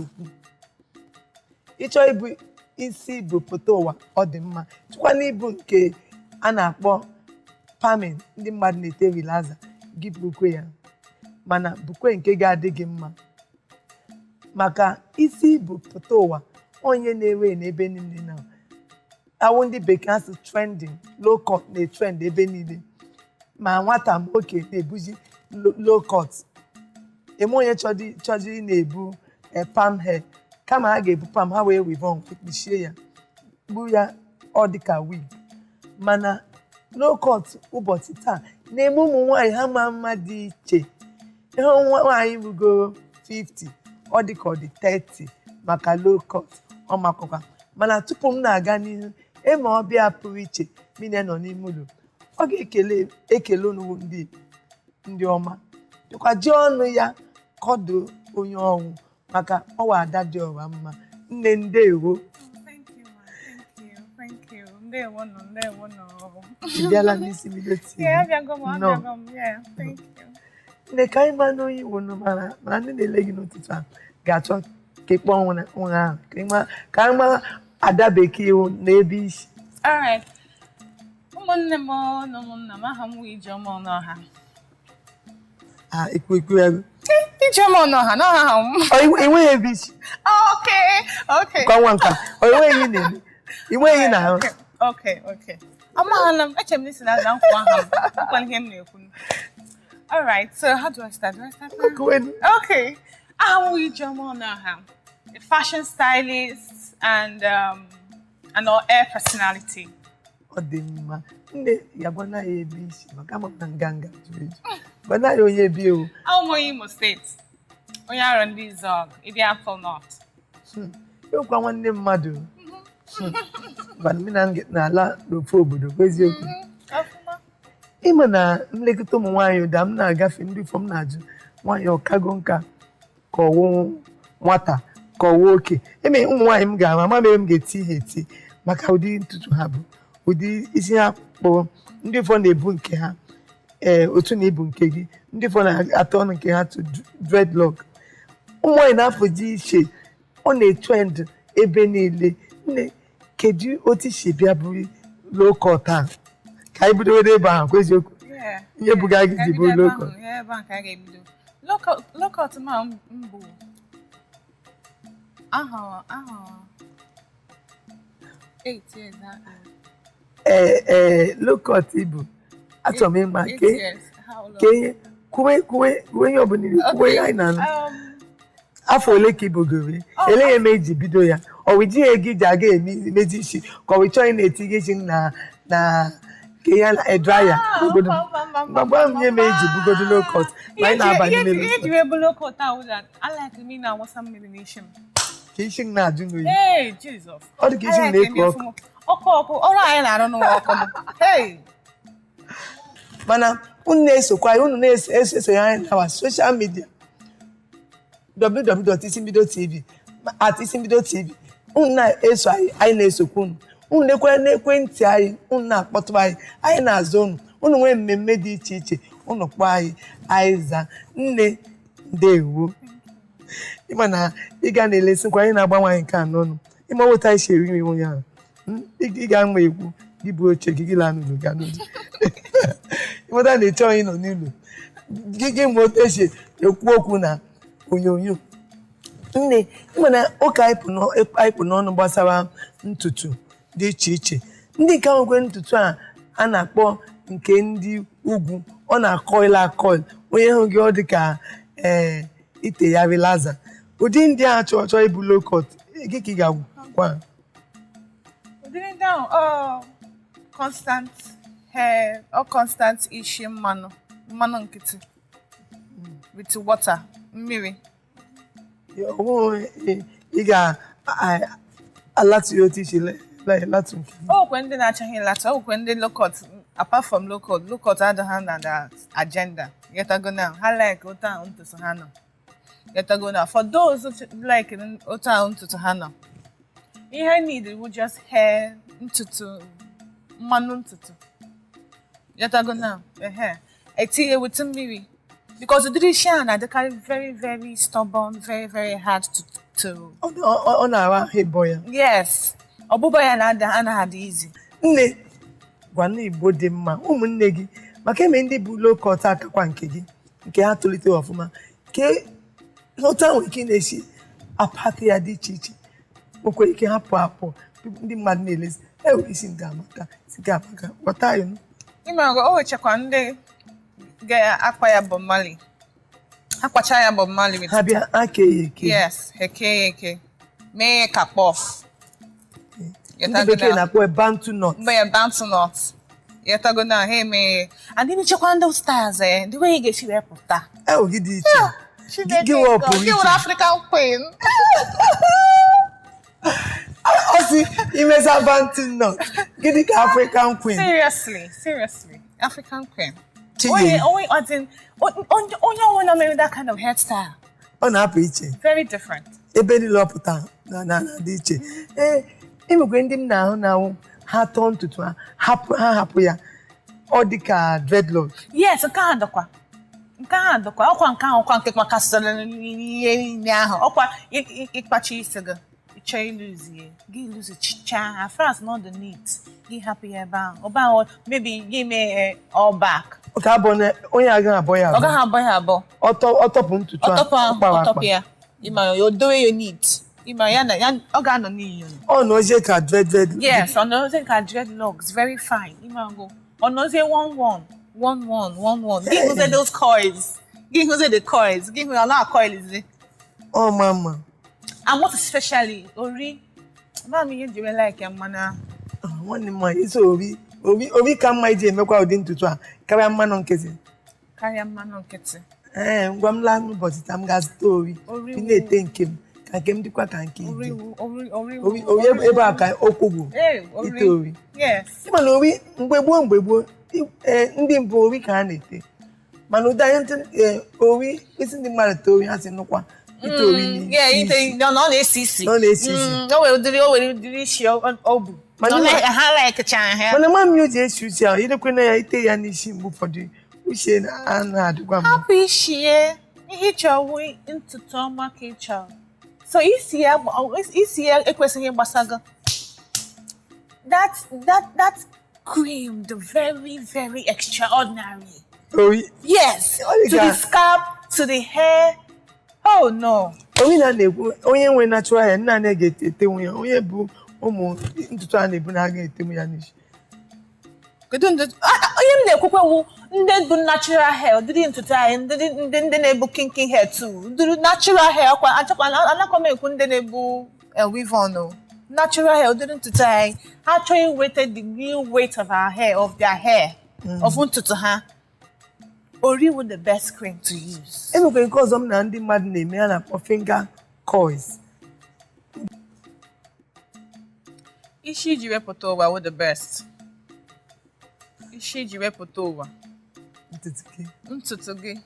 Ukwu ịchọ ịbụ isi bụ pụta ụwa, ọ dị mma. Chịkwana ịbụ nke a na-akpọ perming, ndị mmadụ na-ete relaxer gị, bukwe ya, mana bukwe nke ga-adị gị mma maka isi bụ pụta ụwa. Onye na-ewe n'ebe niile na awụ ndị bekee asụ trending, low cut na-etrend ebe niile, ma nwata ma okenye na-ebuzi low cut. Eme onye chọdị na-ebu perm hair, kama ha ga-ebu perm ha wee weave-on kpuchie ya, gbuo ya, ọ dịka wig. Mana low cut ụbọchị taa na-eme ụmụ nwaanyị ha ma mma dị iche. Ihe nwaanyị rugoro 50, ọ dị ka ọ dị 30 maka low cut ọ makọkwa. Mana tupu m na-aga n'ihu, eme ọbịa pụrụ iche mine nọ n'ime ụlọ, ọ ga-ekele ekele unu ndị ọma, dịkwa ji ọnụ ya kọdo onye ọnwụ maka ọwa ada dị ọra mma. Nne, ndewo. Thank you, ma. Thank you. Thank you. Ndewo nọ, ndewo nọ. Ị bịala n'Isi Mbido TV. Yeah, abịago m, Nnọọ. abịago m. Yeah, thank you. Nne, ka anyị maa n'onye Igbo nụ mara, mana ndị na-ele gị n'ụtụtụ a ga-achọ ka ị kpọọ nwa ahụ ka anyị mara ada bekee iwu n'ebe isi. All right. Ụmụnne m na ụmụnna m, aha m wụ Ijeọma Ọnụọha. Ah, ikwu ikwu ya. Ijeọma Ọnụọha, na aha m. Ọ, enweghị ebe isi. Okay. Kwa nwa nka ọ enweghị ihe ị na-eme, enweghị ihe na-ahụ. Okay. Amaala m, eche m n'isi na nkwu aha m. Nkwa ihe m na-ekwu. All right, so how do I start? Do I start now? Kwenu. Okay. I'm Ijeọma Ọnụọha, a fashion stylist and an on-air personality. Ọ dị mma. Nne ya, gwana ya ebe isi, maka ama m na nganga juru eju. Gwana ya onye ebe ewu. Awụ m onye Imo Steeti, onye Arọ Ndị Izọgụ, Ideato North. Ewekwa nwanne mmadụ. Mana m na na-ala n'ofu obodo bụ eziokwu. Ọfụma. Ịma na nlekọta ụmụ nwaanyị ụda m na-agafe, ndị ụfọ m na-ajụ nwaanyị ọkago nka ka ọwụ nwata ka ọwụ oke eme. Ụmụ nwaanyị m ga-ama ama mere m ga-eti ha eti maka ụdị ntutu ha bụ, ụdị isi ha kpụrụ. Ndị ụfọ na-ebu nke ha ee otu na ibu nke gị, ndị ụfọ na-atọ ọnụ nke ha to dreadlock. Ụmụ nwaanyị na-apụji iche, ọ na-etrend ebe niile. Nne, kedu otu isi bịa bụrụ low cut a? Ka anyị bidoro ebe ahụ kwa eziokwu. Yeah. Ihe buga gị ji bụrụ low cut? Yeah, ebe ahụ ka a ga-ebido. Low cut ma m bụ aha 8 years now. Ee, low cut ibu, achọrọ m ịma Eight ke years. How long? Ke ihe kwuwe kwuwe kwuwe ihe ọbụla ị kwuwe anyị na-anụ. Afọ ole ka ibogoro? Oh, ele ihe eme iji bido ya? Ọ wụ jighị ego iji aga eme emezi isi, ka ọ wụ chọọ ị na-etinye isi na ka ihe na dryer? Ah, mba, mba, mba, gwa m ihe mee iji bugodo low cut ma anyị na-aba n'ime Ihe low ji cut. wee bụ low cut ahụ that I like me na-awụsa mmiri n'isi m. Ka isi m na-ajụ n'oyi. Hey, Jesus. Ọ dị ka isi m I like na-eku ọkụ. Ọkụ ọkụ, ọrụ anyị na-arụ n'ụwa ọkụ m. Hey! Mana unu na-esokwa anyị, unu na-eso esonye anyị na our social media, www.isimbidotv, @isimbidotv. Unu na-eso anyị, anyị na-esokwa unu. Unu lekwara n'ekwentị anyị, unu na-akpọtụrụ anyị, anyị na-azụ unu. Unu nwee mmemme dị iche iche, unu kpọọ anyị, anyị zaa. Nne, ndewo. Ịma na ị ga na-elesikwa anyị na-agba nwaanyị nke a n'ọnụ, ịma otu anyị si eri nri ụnyaahụ. Ị ga-ama ekwu gị bụ oche gị, gị laa n'ụlọ, gaa n'ụlọ, ịmụta na ịchọghị ịnọ n'ụlọ gị, gị ma otu esi ekwu okwu na onyonyo. Nne, ịma na ụka anyị pụ n'ọnụ gbasara ntutu dị iche iche. Ndị nke nwekwe ntutu a a na-akpọ nke ndị ugwu, ọ na-akọil akọil, onye hụ gị ọ dị ka ee ite ya relaxer. Ụdị ndị a chọọ chọọ ịbụ low cut gị, ka ị ga-agwa ha? Ụdịrị ndị ahụ, ọ constant hair, ọ constant isi mmanụ, mmanụ nkịtị with water, mmiri. Ọ bụghị ị ga-alatu ya otu isi latụ nke gị. O nwekwe ndị na-achọghị ịlata, o nwekwe ndị low cut, apart from low cut, low cut adịghị ha na the agenda. Getago now, ha like otu ahụ ntutu ha nọ. Getago now, for those who like otu ahụ ntutu ha nọ, ihe need bụ just hair, ntutu, mmanụ ntutu. Getago now, ehe, etinye with mmiri, because ụdịrị isi ahụ na-adịkarị very very stubborn, very very hard to to Ọ na-awa ahụ ịbọ ya. Yes, ọbụbọ ya na-ada anaghị adị easy. Nne, gwa na Igbo dị mma, ụmụnne gị, maka eme ndị bụ low cut akakwa nke gị, nke ha tolite ọfụma, ke otu ahụ ike na-esi apatị ya dị iche iche, nwekwara ike hapụ apụ, ndị mmadụ na-elezi ewe isi nke amaka, isi nke amaka, ghọta anyị nụ. Ịma, o nwechakwa ndị ga-akpa ya Bob Marley, akpacha ya Bob Marley with Ha bịa aka ya eke. Yes, ha eke ya eke, mee ya ka puff. Ndị bekee na-akpọ bantu knot. Mgbe ya bantu knot, yetago na ha eme ya, and ndị nchekwa ndị styles, ndị wey ị ga-esi wee pụta. Ewe gị dị iche. Gị nwe ọ pụrụ Gị iche. were African queen. Ọ sị imeza bantu knot gịnị ka African queen. Seriously, seriously, African queen. Chinyere. Onye onye ọdịn onye onye ọbụla mere that kind of hairstyle. Ọ na-apụ iche. Very different. Ebe niile ọ pụta na na na dị iche. Ee, enwekwe ndị m na-ahụ na-awụ ha tọọ ntutu ha hapụ, ha hapụ ya, ọ dị ka dreadlock. Yes, nke ahụ dịkwa, nke ahụ dịkwa, ọkwa nke ahụ, ọkwa nke makasịrị ihe niile ahụ, ọkwa ịkpacha isi gị, ịchọ ịlụzi ya, gị lụzi chichaa ha first, not the neat, gị hapụ ya ebe ahụ, ebe ahụ, maybe gị mee all back. Ọ ka abụọ na onye agaghị abọ ya Ọ abụọ. gaghị abọ ya abụọ. Ọtọpụ ntutu a Ọtọpụ ahụ. ọ kpara akpa. Ọtọpụ ya, ịma ya, o dowe ya neat, ịma ya na ya ọ ga-anọ n'iyi. Ọ na ozie ka dread. Yes, ọ nọzie ka dreadlocks, very fine. Ịma go ọ nọzie one one one one one one, gị hụzie those coils, gị hụzie the coils, gị hụ ọ na-acoilizi. Ọ ma mma. And what especially ori, ama m ihe jiri like ya, mana Ah, nwanne m nwaanyị, isi ori ori ori ka mma iji emekwa ụdị ntutu a karịa mmanụ nkịtị. Karịa mmanụ nkịtị. Ee, ngwa, m laa n'ụbọchị taa, m ga-azụta ori. Ori ị na-ete nke m ka nke m dịkwa ka nke ori ide. Ori ori. Ori ori ebe a ka okwu bụ Ee, ori. ite ori. Yes. Ịma na ori mgbe gboo ndị mbụ, ori ka ha na-ete, mana ụdị anyị ntị ori isi ndị mmadụ tee ori, ha si nụkwa ite ori Yeah, ite n'isi. na ọ na-esi isi. Na ọ na-esi isi. O nwere ụdịrị, o nwere ụdịrị isi ọ bụ. Mana Ha like ha. Mana nwa m o ji esi uche ahụ ilekwana ya, ite ya n'isi, mgbe ụfọdụ uche a na-adịkwa mma. Hapụ isi ya, ihe ị chọrọ wụ ntutu ọma ka ị chọrọ. So isi ya ekwesịghị ịgbasa gị. That cream, the very very extraordinary. Ori. Yes, Ọ dị to ka- the scalp, to the hair. Oh no. Onye na na-ekwu onye nwe natural hair, nna anyị ga-etenwu ya, onye bụ ụmụ ntutu a na-ebu na aga etenwu ya n'isi. Kedu onye m na-ekwukwe wu ndị bụ natural hair, ụdịrị ntutu anyị, ndị na-ebu kinky hair too, ụdịrị natural hair, ọkwa achọkwa anakwa m ekwu ndị na-ebu weave on o. Natural hair, ụdịrị ntutu anyị, ha chọọ inweta the real weight of our hair, of their hair, of ntutu ha, ori wụ the best cream to use. E nwekwara nke ọzọ m na ndị mmadụ na-eme, a na-akpọ finger coils. Isi iji wepụta ụwa wụ the best isi iji wepụta ụwa. Ntutu gị. Ntutu gị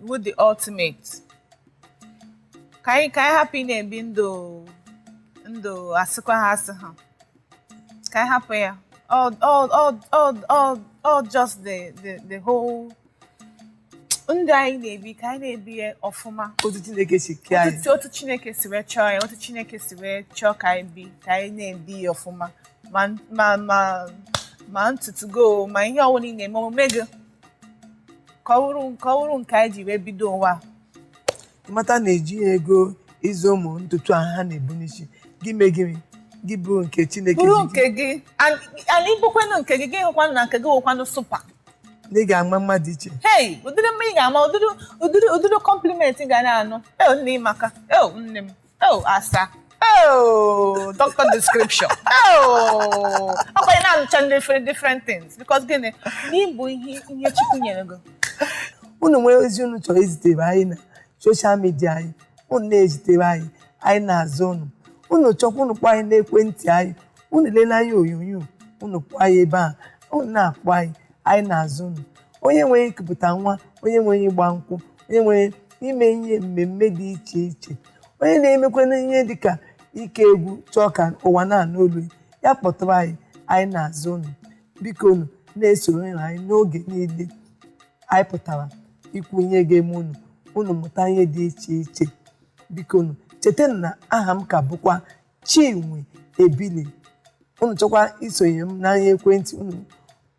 wụ the ultimate. Ka anyị hapụ ị na-ebi ndụ ndụ asịkwa ha asị ha, ka anyị hapụ ya, all just the whole ndụ anyị na-ebi, ka anyị na-ebi ya ọfụma. Otu Chineke si kee anyị. Otu Chineke si wee chọọ ya, otu Chineke si wee chọọ ka anyị bi, ka anyị na-ebi ya ọfụma, ma ntutu go, ma ihe ọbụla ị na-eme, omume gị, ka ọ bụrụ nke anyị ji wee bido ụwa a. Mata na-eji ego ịzụ ụmụ ntutu ahụ ha na-ebu n'isi gị, mee gịnị, gị bụrụ nke Chineke Bụrụ ji gị. Nke gị, and ibukwenụ nke gị, gị hụkwanụ na nke gị wụkwanụ super. Na ị ga-ama mmadụ iche. Hey, ụdịrị mma ị ga-ama, ụdịrị compliment ị ga na-anụ, eo nne, ịmaka, eo nne m, eo asa, eo doctor description, eo ọkwa ị na-anụcha different different things, because gịnị n'ịbụ ihe Chukwu nyere gị. Unu nwere ozi unu chọrọ izitere anyị na social media anyị, unu na-ezitere anyị, anyị na-azụ unu. Unu chọkwa, unu kpọọ anyị n'ekwentị anyị. Unu lelee anyị onyonyo, unu kpọọ anyị ebe a, unu na-akpọ anyị, anyị na-azụ unu. Onye nwere ikupụta nwa, onye nwere ịgba nkwụ, onye nwere ime ihe mmemme dị iche iche, onye na-emekwana ihe dịka ike egwu, chọọ ka ụwa na-anụ olu ya, kpọtụrụ anyị, anyị na-azụ unu. Biko, unu na-esoro anyị n'oge niile anyị pụtara ikwu ihe ga-eme unu, unu mụta ihe dị iche iche. Biko, unu. Cheta na aha m ka bụkwa Chinwe Ebili. Unu chọkwa isonye m n'anya ekwentị unu,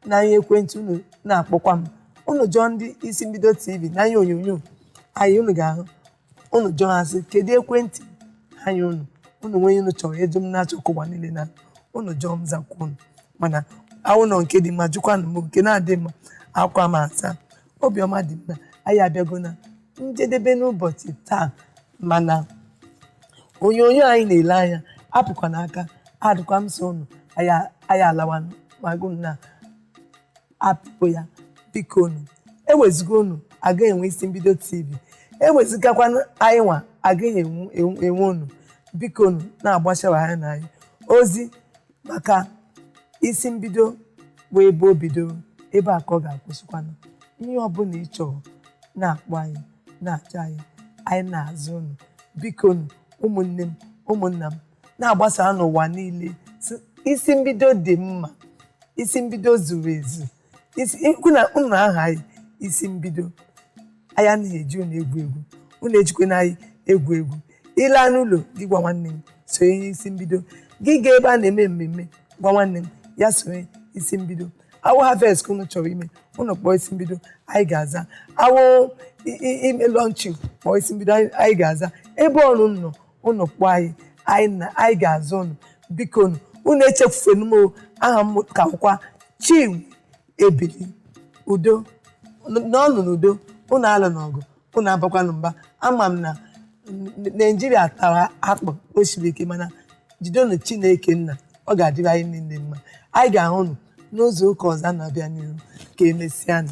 n'anya ekwentị unu na-akpọkwa m. Unu jụọ ndị Isi Mbido TV n'anya onyonyo anyị, unu ga-ahụ. Unu jụọ ha sị, kedu ekwentị anyị unu? Unu nwee ihe unu chọrọ ịjụ m na-achọ ka ụwa niile na unu jụọ m zakwa unu. Mana awụ nọ nke dị mma, jụkwanụ m nke na-adị mma, akwa m asa. Obiọma dị m na anyị abịago na njedebe n'ụbọchị taa, mana onyonyo anyị na-ele anya apụkwa n'aka adịkwa m so unu anyị alawanụ ma gụ na apụpụ ya. Biko unu eweziga unu agaghị enwe Isi Mbido TV, ewezigakwanụ anyị nwa agaghị enwe unu. Biko unu na-agbachara anya na anyị ozi maka Isi Mbido wee ebe o bidoro, ebe a ka ọ ga-akwụsịkwanụ. Ihe ọbụla ị chọrọ na-akpọ anyị, na-achọ anyị, anyị na-azụ unu. Biko unu ụmụnne m, ụmụnna m, na-agbasa n'ụwa niile sị, Isi Mbido dị mma, Isi Mbido zuru ezu. Isi ikwu na unu aha anyị Isi Mbido, anyị anaghị eji unu egwu egwu, unu ejikwana anyị egwu egwu. Ịla n'ụlọ gị gwa nwanne m sonye Isi Mbido, gị gaa ebe a na-eme mmemme gwa nwanne m ya sonye Isi Mbido. Awụ harvest ka unu chọrọ ime, unu kpọọ Isi Mbido, anyị ga-aza. Awụ ime launching, kpọọ Isi Mbido, anyị ga-aza. Ebe ọrụ nọ unu kpọọ anyị, anyị ga-aza unu. Biko unu unu echefufenu m o, aha m ka bụkwa Chinwe Ebili. Udo n'ọnụ n'udo, unu alụ n'ọgụ, unu abakwanụ mba. Ama m na Naijiria tara akpụ, o siri ike, mana jidonu Chineke nna, ọ ga-adịrị anyị niile mma. Anyị ga-ahụ unu n'ụzọ ụka ọzọ a na-abịa n'ihu. Ka emesịanụ.